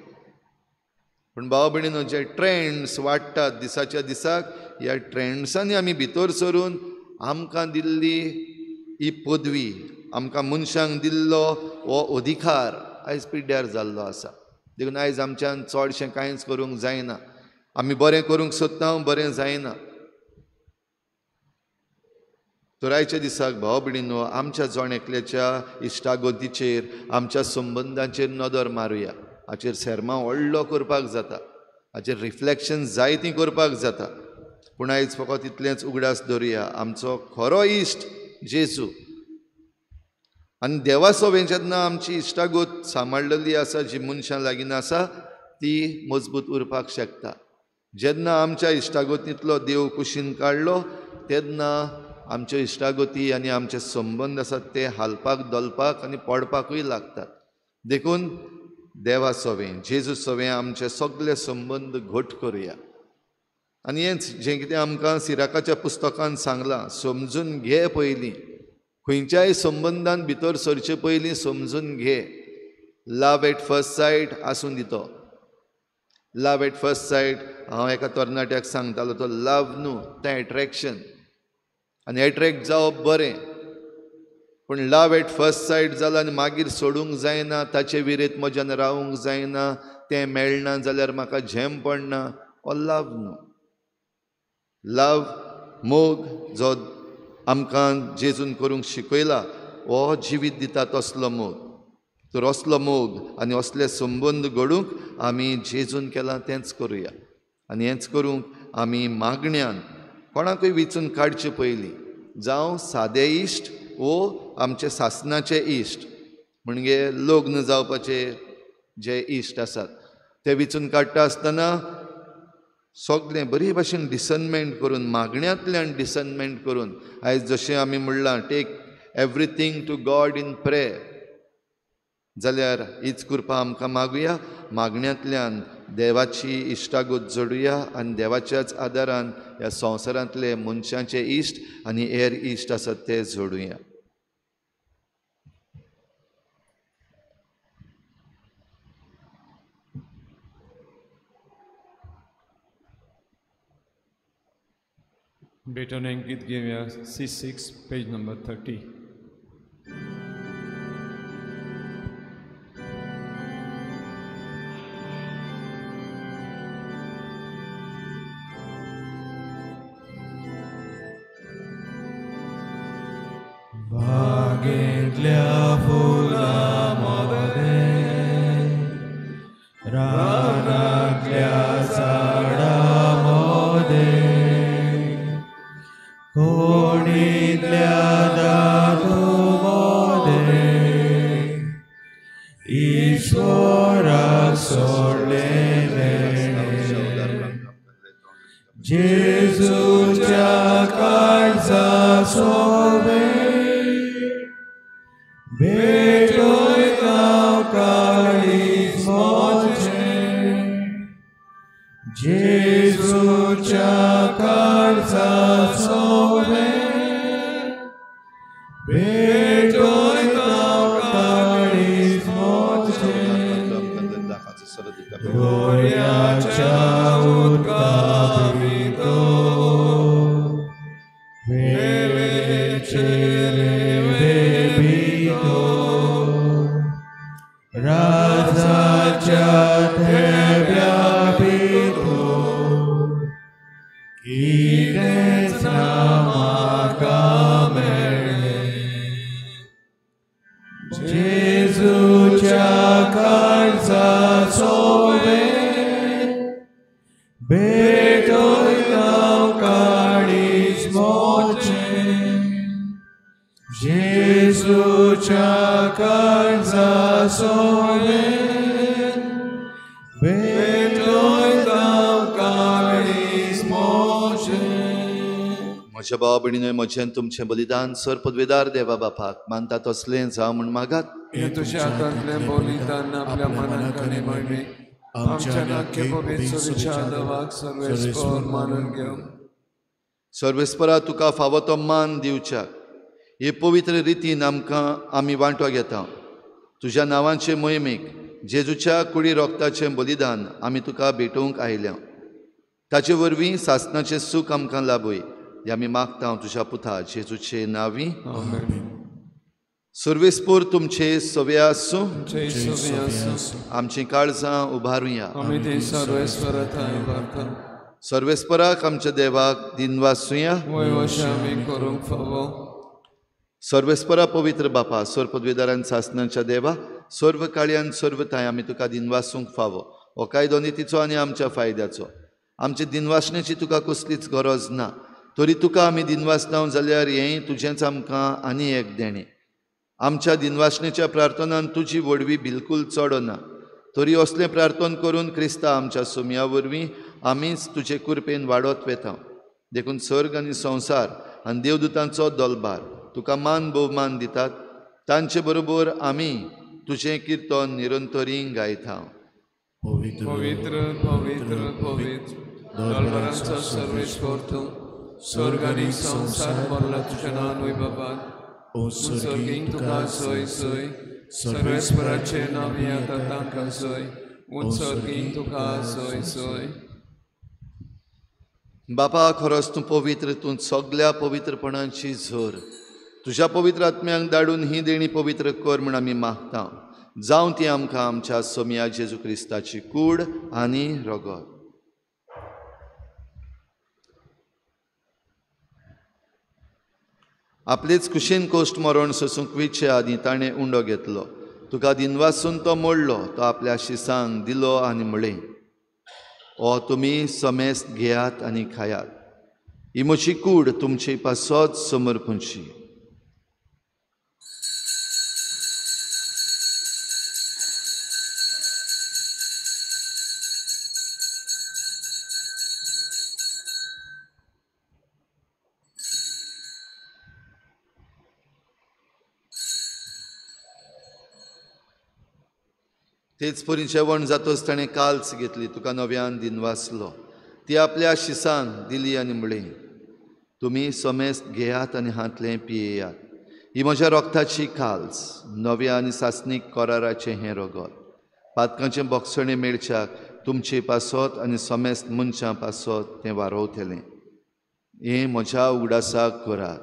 पूण भाव भयणीनो, जे ट्रेंड्स वाडटात दिसाच्या दिसाक, ह्या ट्रेंड्सांनी आमी भितर सरून आमकां दिल्ली ही पदवी, आमकां मनशांक दिल्लो हो अधिकार आयज पिड्ड्यार जाल्लो आसा. देखून आयज आमच्यान चडशें कांयच करूंक जायना. आमी बरें करूंक सोदता, बरें जायना. तर आयच्या दिसाक भाव भयणीनो, आमच्या जण एकल्याच्या इश्टागतीचेर, आमच्या संबंदांचेर नदर मारुया. हाचेर सेर्मांव व्हडलो करपाक जाता, हाचेर रिफ्लेक्शन जायतीं करपाक जाता. पूण आयज फकत इतलेंच उगडास दवरुया, आमचो खरो इश्ट जेजू आनी देवा सोबें जेन्ना आमची इश्टागत सांबाळलेली आसा, जी मनशां लागीं आसा, ती मजबूत उरपाक शकता. जेन्ना आमच्या इश्टागतींतलो देव कुशीन काडलो तेन्ना आमच्यो इश्टागती आनी आमचे संबंद आसात ते हालपाक, दलपाक आनी पडपाकूय लागतात. देखून देवा सोबें, जेजू सोबें आमचे सगळे संबंद घट करुया. आनी हेंच जें कितें आमकां सिराकाच्या पुस्तकान सांगलां, समजून घे पयलीं, खंयच्याय संबंदान भितर सरचे पयलीं समजून घे. लव एट फर्स्ट सायट आसूं दी तो, लव एट फर्स्ट सायट हांव एका तरणाट्याक सांगतालो, तो लव न्हू, तें एट्रेक्शन, आनी एट्रेक्ट जावप बरें, पूण लव एट फर्स्ट सायट जालो आनी मागीर सोडूंक जायना, ताचे विरेत म्हज्यान रावूंक जायना, तें मेळना जाल्यार म्हाका झेम पडना, हो लव न्हू. लव, मोग जो आमकां जेजून करूंक शिकयला, हो जिवीत दिता तसलो मोग. तर असलो मोग आनी असले संबंद घडूंक आमी जेजून केलां तेंच करुया. आनी हेंच करूंक आमी मागण्यान कोणाकूय विचून काडचे पयलीं, जावं सादे इश्ट वो आमचे सासनाचे इश्ट, म्हणजे लग्न जावपाचे जे इश्ट आसात ते विचून काडटा आसतना सगळें बरे भाशेन डिसर्नमेंट करून, मागण्यांतल्यान डिसर्नमेंट करून, आयज जशें आमी म्हणलां take everything to God in prayer, जाल्यार हीच कृपा आमकां मागुया. मागण्यांतल्यान देवाची इश्टागत जोडुया आनी देवाच्याच आदारान ह्या संवसारांतले मनशांचे इश्ट आनी हेर इश्ट आसात ते जोडुया. भेटवणे गीत घेवया C6 page number 30. बागेंतल्या फुलां मदें, रानांतल्या झाडां मदें, कोणींतल्या धातू मदें, ईश्वराक सोडलें तेणें. जेजूच्या काळजा सोबें भेटयता काळीज म्हजें, जेजूच्या काळजा सोबें भेटयता काळीज म्हजें. दर्याच्या उदका भितर वेळेचेर राजाच्या थेब्या भितर कितेंच ना म्हाका मेळ्ळें, जेजूच्या काळजा सोबें भेटयता काळीज म्हजें, जेजूच्या काळजा सोबें भेटयता काळीज म्हजें. म्हज्या भाव भयणीनो, म्हजें तुमचें बलिदान सर पदवेदार देवा बापाक मानता तसलें जावं म्हूण मागात. हें तुज्या हातांतलें बलिदान आपल्या मनाक आनी मायणेक आमच्या नाक्य पवित्र देवाक सर्वेस्पर मानून घेवं. सर्वेस्परा, तुका फावो तो मान दिवच्याक हे पवित्र रितीन आमकां आमी वांटो घेता. तुज्या नांवाचे मोहिमेक जेजूच्या कुडी रोगताचें बलिदान आमी तुका भेटोवंक आयल्या. ताचे वरवीं सासणाचें सूख आमकां लाभय हें आमी मागता तुज्या पुता जेजूचे नांवी. सर्वेस्पर तुमचे सवे आसूं. आमचीं काळजां उबारुया. सर्वेस्पराक आमच्या देवाक दिनवासुया. सर्वेस्परा पवित्र बापा, सर्व पदवेदारान सासणाच्या देवा, सर्व काळयान सर्व थांय आमी तुका दिनवासूंक फावो. हो कायदो नितीचो आनी आमच्या फायद्याचो. आमचे दिनवासण्याची तुका कसलीच गरज ना, तरी तुका आमी दिनवासना जाल्यार हें तुजेंच आमकां आनी एक देणें. आमच्या दिनवासणेच्या प्रार्थनान तुजी व्हडवी बिलकूल चडना, तरी असलें प्रार्थन करून क्रिस्ता आमच्या सुमया वरवीं आमीच तुजे कृपेन वाडत वेता. देखून सर्ग आनी संवसार आनी देवदूतांचो दलबार तुका मान भोवमान दितात. तांचे बरोबर आमी तुजें किर्तन निरंतरी गायता. पवित्र पवित्र पवित्र दलबारांचो सर्वेश्वर तूं, स्वर्ग आनी संवसार भरला तुज्या नांवान वैभवान. उत्सर्गींक तुका सोय सोय, सर्वेस्पराचें नांव येता तांकां सोय. उत्सर्गींक तुका सोय सोय. बापा, खरोच तूं पवित्र, तूं सगल्या पवित्रपणाची झर. तुज्या पवित्र आत्म्यांक धाडून ही देणी पवित्र कर म्हूण आमी मागता. जावं ती आमकां आमच्या सोमया जेजू क्रिस्ताची कूड आनी रगत. आपलेच कुशीन कोश्ट मरण सोसूंक विचे आदीं ताणें उंडो घेतलो. तुका दिनवासून तो मोडलो, तो आपल्या शिसांक दिलो आनी म्हळें, ओ तुमी समेस्त घेयात आनी खायात. ही म्हजी कूड तुमचे पासत समर्पणची. तेच परी जेवण जातच ताणें काल्स घेतली, तुका नव्यान दिनवासलो, ती आपल्या शिसांक दिली आनी म्हळें, तुमी समेस्त घेयात आनी हांतलें पियेयात. ही म्हज्या रोगताची काल्स, नव्या आनी सासणीक कराराचें हें रगत. पातकांचें बोगसणें मेळच्याक तुमचे पासत आनी समेस्त मनशां पासत तें वारोवतलें. हें म्हज्या उगडासाक करात.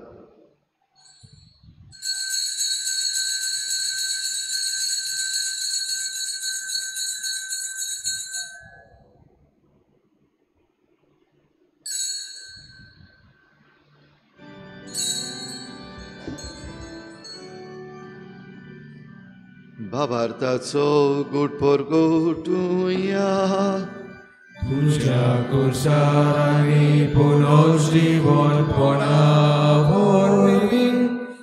भावार्थाचो गुट परगटुया, तुज्या कुर्सार आनी पुनर्जीवनपणा वरवीं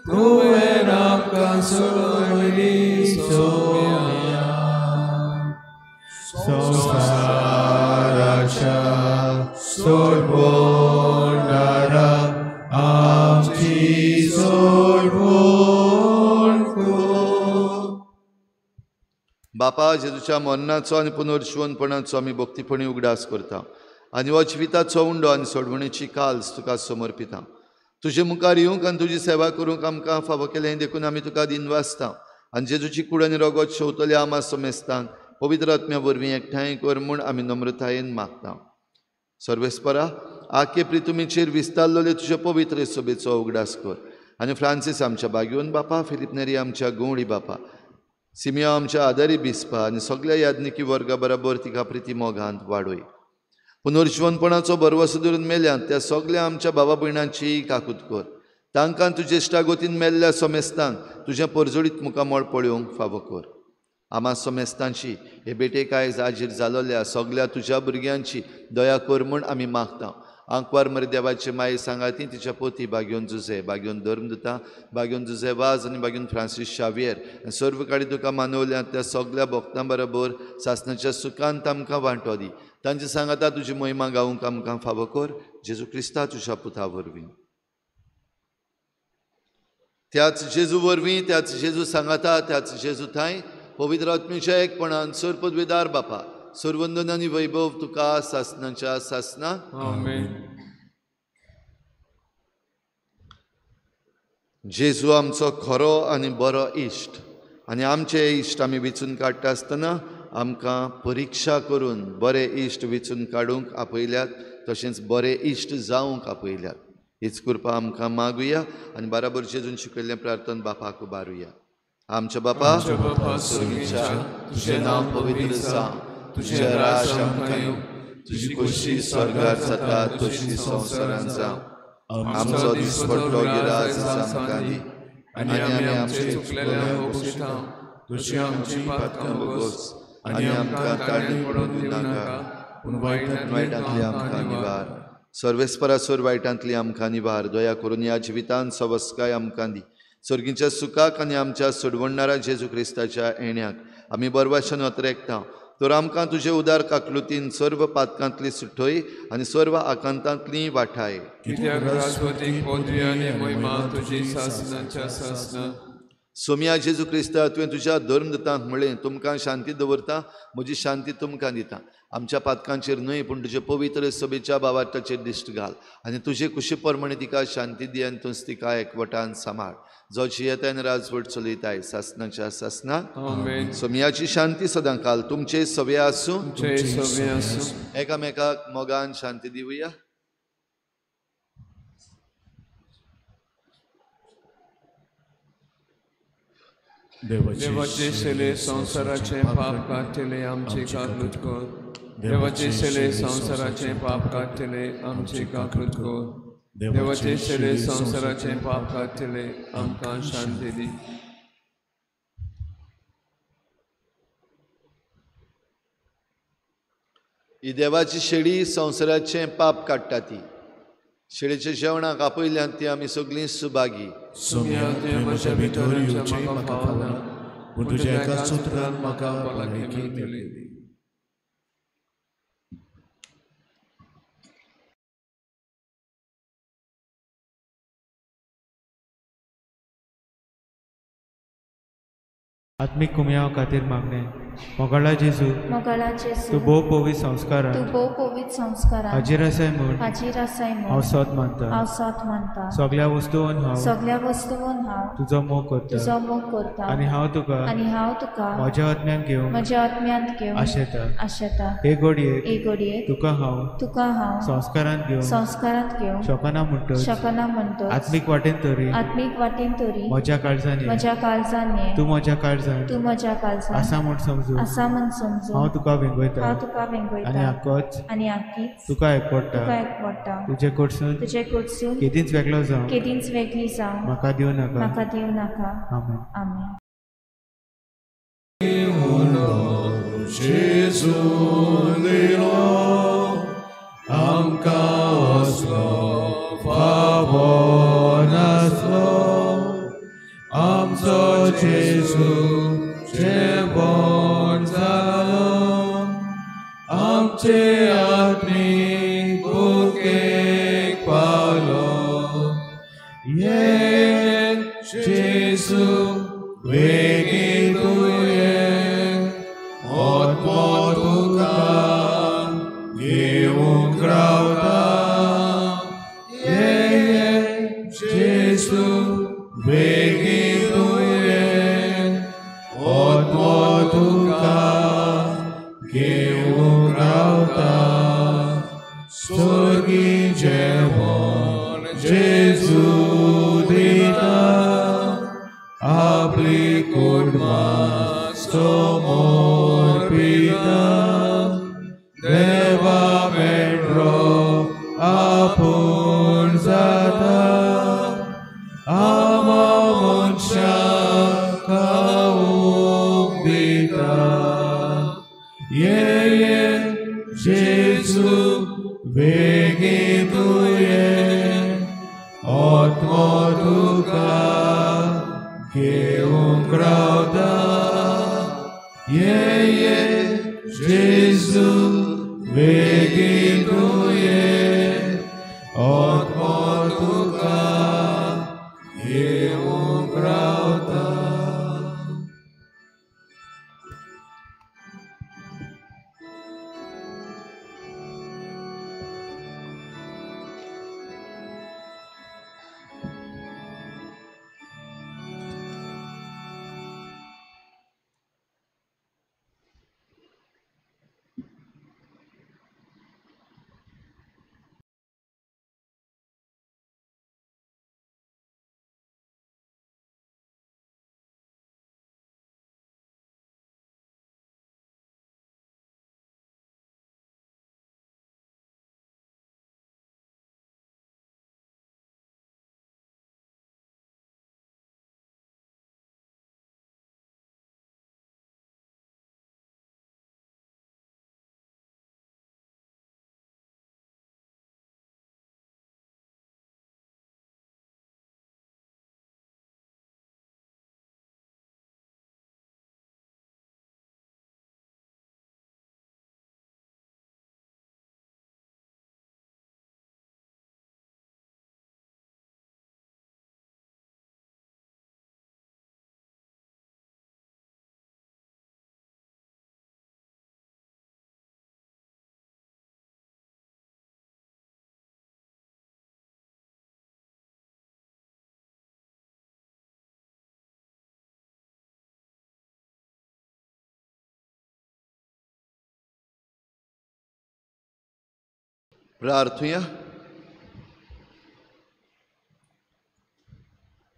तुवें आमकां सोडयली सोम्या. संवसाराच्या सोडवणारा आमची सोडवण कर. बापा, जेजूच्या मरणाचो आनी पुनर्जिवनपणाचो आमी भक्तीपणी उगडास करता आनी हो जिविताचो उंडो आनी सोडवणेची काल्स तुका समर्पिता. तुजे मुखार येवंक आनी तुजी सेवा करूंक आमकां फावो केलें देखून आमी तुका दिनवासता आनी जेजूची कूड आनी रगत शेवतल्या आमा समेस्तांक पवित्र आत्म्या वरवीं एकठांय कर म्हूण आमी नम्रतायेन मागता. सर्वेस्परा, आखे प्रितुमीचेर विस्तारलेले तुजे पवित्र सभेचो उगडास कर आनी फ्रांसीस आमच्या बागयोन बापा, फिलीप नेरी आमच्या गवळी बापा, सिमिया आमच्या आदारी बिस्पा आनी सगळ्या याज्ञिकी वर्गा बराबर तिका प्रिती मोगांत वाडय. पुनर्जिवनपणाचो भरवसो धरून मेल्यात त्या सगळ्या आमच्या भावा भयणांची काकूत कर. तांकां तुजे इश्टागतीन मेल्ल्या समेस्तांक तुजें परजळीत मुखामळ पळोवंक फावो कर. आमा समेस्तांची हे भेटेक आयज हाजीर जालोल्या सगळ्या तुज्या भुरग्यांची दया कर म्हूण आमी मागता. आंकवार मरे देवाचे माये सांगाती तिच्या पोती बागयोन जुझे, बागयोन धर्मदुता, बागयोन जुझे वाज आनी बागयोन फ्रांसीस शावियर आनी सर्व काडी तुका मानवल्या त्या सगळ्या भक्तां बरोबर सासणाच्या सुखांत आमकां वांटो दी. तांचे सांगाता तुजी महिमा गावंक आमकां फावो कर, जेजू क्रिस्ता तुज्या पुता वरवीं. त्याच जेजू वरवीं, त्याच जेजू सांगाता, त्याच जेजू थांय पवित्र आत्म्याच्या एकपणान सर्वपदवीदार बापा, सर्वंदन आनी वैभव तुका सासणाच्या सासना. आमेन. जेजू आमचो खरो आनी बरो इश्ट आनी आमचे इश्ट आमी विचून काडटा आसतना आमकां परिक्षा करून बरे इश्ट विचून काडूंक आपयल्यात, तशेंच बरे इश्ट जावंक आपयल्यात. हीच कृपा आमकां मागुया आनी बराबर जेजून शिकयल्लें प्रार्थन बापाक उबारुया. आमच्या बापा स्वर्गीच्या, तुजें नांव पवित्र जावं, तुजें राज आमकां येवं, तुजी खोशी स्वर्गार जाता तशी संवसारांत जावं. आमचो दिसपट्टो गिराज आमकां दी आनी आमी आमचे चुकलेल्यांक बक्षिता तशी आमची पातकां भोगोस आनी आमकां ताळणी पडून दिवनाका, पूण वायटांतली आमकां निवार. सर्वेस्परा सोर वायटांतली आमकां निवार. दया करून ह्या जिवितांत सवस्काय आमकां दी. स्वर्गीच्या सुखाक आनी आमच्या सोडवणणारा जेजू क्रिस्ताच्या येण्याक आमी बरवाशन अत्रेकता. तर आमकां तुजे उदार काकलुतीन सर्व पातकांतली सुटय आनी सर्व आकांतांतली वाठाय. कित्याक राजवटीक पदवी आनी महिमा तुजी सासणाच्या सासणा. सोम्या जेजू क्रिस्ता, तुवें तुज्या धर्मदूतांक म्हळें, तुमकां शांती दवरता, म्हजी शांती तुमकां दिता. आमच्या पातकांचेर न्हय पूण तुजे पवित्र सभेच्या भावार्थाचेर दिश्ट घाल आनी तुजे कुशी प्रमाणे तिका शांती दी आनी तूंच तिका एकवटान सांबाळ, जो जियेताय आनी राजवट चलयताय सासणाच्या सासना. आमेन. सोम्याची शांती सदां काल तुमचे सवे आसूं. एकामेकाक मोगान शांती दिवया. देवाचे शेले संवसाराचे पाप काडटले आमचे काकूत कर. देवाचे शेले संवसाराचे पाप काडटले आमचे काकूत कर. देवाचे शेले संवसाराचे पाप काडटले आमकां शांती दी. ही देवाची शेळी संवसाराचें पाप काडटा. ती शेळीच्या जेवणाक आपयल्यान ती आमी सगळीं सुभागी. सोम्या, तुवें म्हज्या भितर येवचें म्हाका फावना, पूण तुज्या एका सुत्रान म्हाका भलायकी मेळटली. आत्मीक कुमयाव खातीर मागणें. मोगाळा जेजू, मोगाळा जेजू, तूं भोव पवित्र संस्कारान, तूं भोव पवित्र संस्कारान हाजीर आसाय म्हूण, हाजीर आसाय म्हूण हांव सत मानता, हांव सत मानता। सगळ्या वस्तून हांव, सगळ्या वस्तून हांव तुजो मोग करता, तुजो मोग करता। आनी हांव तुका, आनी हांव तुका म्हज्या आत्म्यांत घेवन, म्हज्या आत्म्यांत घेवन आशेता, आशेता। हे घडयेक, हे घडयेक तुका हांव, तुका हांव संस्कारांत घेवन, संस्कारांत घेवन शकना म्हणटच, शकना म्हणटच आत्मीक वाटेन तरी, आत्मीक वाटेन तरी म्हज्या काळजान, म्हज्या काळजान तूं म्हज्या काळजान, तूं म्हज्या काळजान आसा म्हूण समजून, आसा म्हूण समजून हांव तुका वेंगयता, हांव तुका वेंगयता। आनी आकोच, आनी आकीच तुका एकवडटा, तुका एकवडटा। तुजे कडसून, तुजे कडसून केदींच वेगळो जावं, केदींच वेगळी जावं म्हाका दिवं नाका, म्हाका दिवं नाका। आमेन। आमेन। जेजू दिलो आमकां असलो फावो नासलो, आमचो जेजू जेवण जालो, आमचे आत्मीक भुकेक पावलो। ये जेजू वेगीं तुवें आत्मो तुका घेवंक रावता, ये जेजू वेगीं तुवें आत्मो तुका घेवंक रावता। स्वर्गी जेवण जेजू दिता, आपली कुटुंबा समोर पिता, देवा मेंढरो आपूण जाता, आमा मनशाक खावंक दिता। ये ये जेजू वेगीं तुवें आत्मो तुका घेवंक रावता, ये ये जेजू वेगीं तुवें आत्मो तुका घेवंक रावता। प्रार्थुया।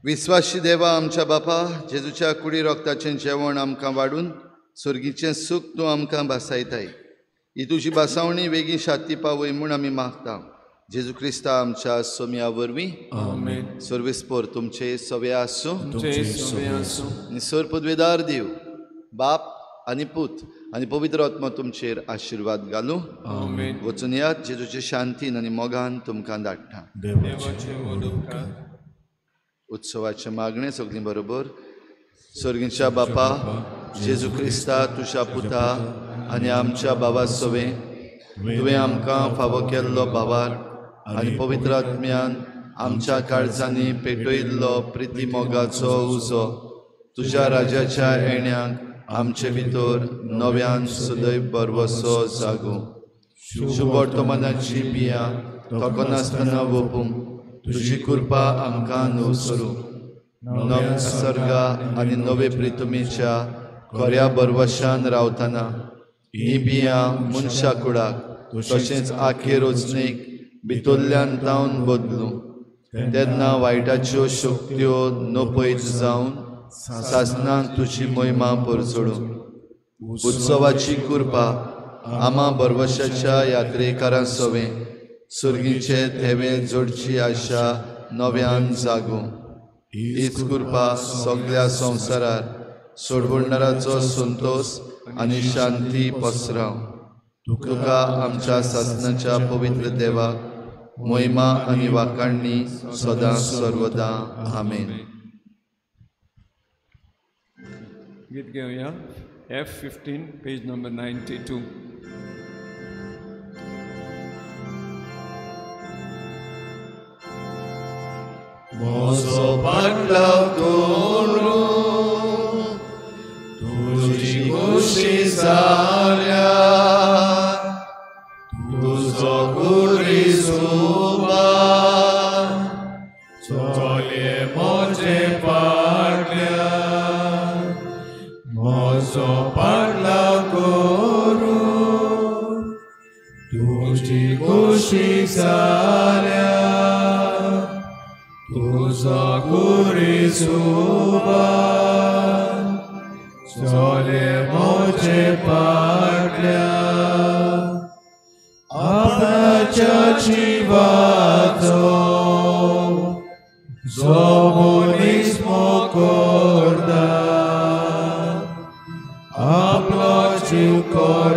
विश्वासी देवा आमच्या बापा, जेजूच्या कुडी रोगताचें जेवण आमकां वाडून स्वर्गीचें सूख तूं आमकां भासायताय। ही तुजी भासावणी वेगीं शांती पावय म्हूण आमी मागता जेजू क्रिस्ता आमच्या सोम्या वरवीं। आमेन। सर्वेस्पोर तुमचे सवे आसूं। आसूं। सर पदवेदार देव बाप आनी पूत आनी पवित्र आत्मा तुमचेर आशिर्वाद घालूं। आमेन। वचून यात जेजूचे शांतीन आनी मोगान तुमकां धाडटा। उत्सवाचें मागणें सगळीं बरोबर। सर्गीच्या बापा जेजू क्रिस्ता तुज्या पुता आनी आमच्या बाबा सवें तुवें आमकां फावो केल्लो बाबार आनी पवित्र आत्म्यान आमच्या काळजांनी पेटयल्लो प्रिती मोगाचो उजो तुज्या राजाच्या येण्याक आमचे भितर नव्यान सदैव बरवसो जागो. शुभ वर्तमानाची बियां थकनासतना वोपूंक तुजी कृपा आमकां नवसरू. नव्या सर्गा आनी नवे प्रितुमेच्या खऱ्या बरवशान रावतना ही बियां मनशा कुडाक तशेंच आखे रचणेक भितरल्यान तावन बदलूं. तेन्ना वायटाच्यो शक्त्यो नपयत जावन सासनाक तुजी मोहिमा परचडूं. उत्सवाची कृपा आमा बरवशाच्या यात्रेकारां सवें सर्गीचे थेवे जोडची आशा नव्यान जागूं. हीच कृपा सगळ्या संवसारार सोडवणाराचो संतोष आनी शांती पसराव. तुका आमच्या सासनाच्या पवित्र देवा मोहिमा आनी वाखाणणी सदां सर्वदा. आमेन. गीत घेवया F15 page number 92. म्हजो पाटलाव करूं तुजी खुशी जाल्या, तुजो कुरी सुबा चोले म्हजे पाटल्यान. म्हजो पाटलाव करूं तुजी खुशी जाल्या, तुजो कुरी सुबा चोले म्हजे पाटल्यान. आपणाच्या जिवाचो जो मनीस करता आपलो जीव करता.